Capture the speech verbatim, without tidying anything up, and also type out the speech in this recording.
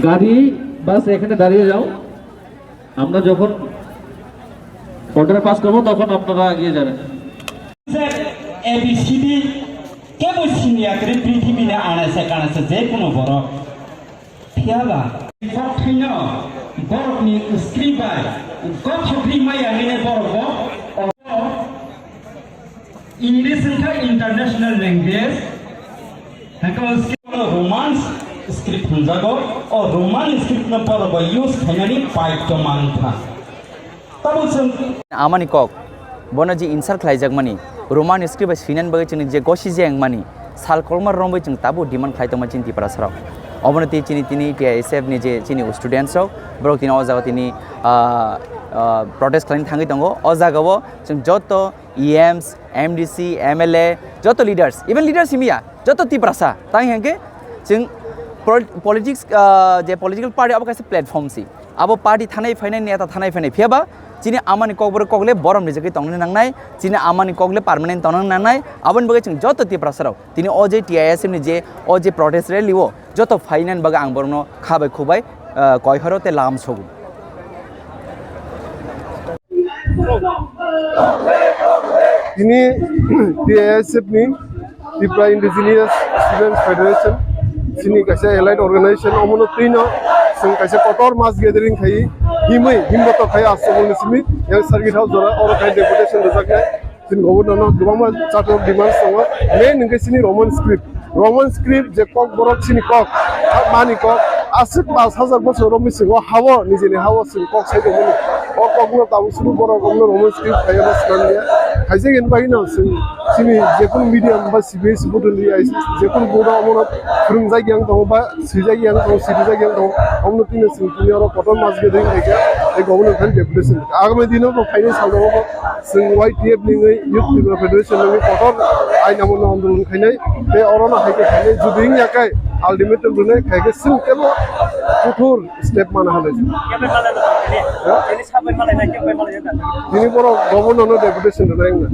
গাড়ি, বাস এখানে দাঁড়িয়ে যাও। আমরা যখন অর্ডার পাস করবো, তখন আপনারা এগিয়ে যাবেন। A B C D kebo siniya kwrwi prithibini anase kanase je kuno borok. Phiyaba kok thaino borokni script bai gothokri maya hwnwi borok bo English wngkha international language. Hwnkhe o script no Roman script hwnjago. O Roman script no borok bo use khainani paitto mankha. Tabuk chwng amani kok, bono je insert khlaijakmani, Roman script bai swinani bagwi chwngni je gosi je wngmani, sal kolma romwi chwng tabuk demand khlai tongma chini Tiprasarok. Obono tei chini tini T I S F ni je chini students rok, borok tini o jaga tini, ah, ah, protest khlaina thangwi tongo. O jaga o chwng joto E Ms, M D C, M L A, joto leaders, even leaders himya, joto Tiprasa, tang hingke chwng pol-, politics, ah, je political party abo kaisa platform si. Abo party thanai phainai, neta thanai phainai, phiyaba chini amani kokborok kokle borom rijagwi tongna nangnai, chini amani kokle permanent tongna nangnai, aboni bagwi chwng joto Tiprasarok tini o je T I S F ni je o je protest rally o joto phainani bagwi ang borokno kha bai khuk bai, ah, koi horo tei lam sogo. Tini T I S F ni Tripura Indigenous Students Federation, chini kaisa allied organization, omono twino chwng kaisa kotor mass gathering khai, himwi, himboto khai aswk ni simi yang circuit house jora oro khai deputation rwjaknai. Chini governor no kwbangma chatok demands tongo, main hwnkhe chini Roman script. Roman script je kok borok chini kok, mani kok, aswk pash hajar bosor romwi chwng o ha-o, nijini ha-o chwng kok sai tongmani. O kokno tabuk suru borok romno Roman script khaiyama swnam ya. Khaijak hwnba hino chwng chini jekunu medium ba C B S E board ni I C S, jekunu board o omono phwrwngjak yang tongo ba swijak yang tongo, sirijak yang tongo, omono tini chwng tini oro kotor mass gathering khaikha, tei governor thani deputation. Agami dino bo phainai salrok o bo Chwng Y T F ni wngwi Youth Tripura Federation ni wngwi kotor ain amolno andolon khainai, tei orono hai khe khainai, jodi wngya khe ultimatum rwnai, khai khe chwng teibo kothor step mana halai. Khe bai malai rwkha, tini, tini sabai malai nai, khe bai malai rwkha. Tini borok governor no deputation rwnai wngna.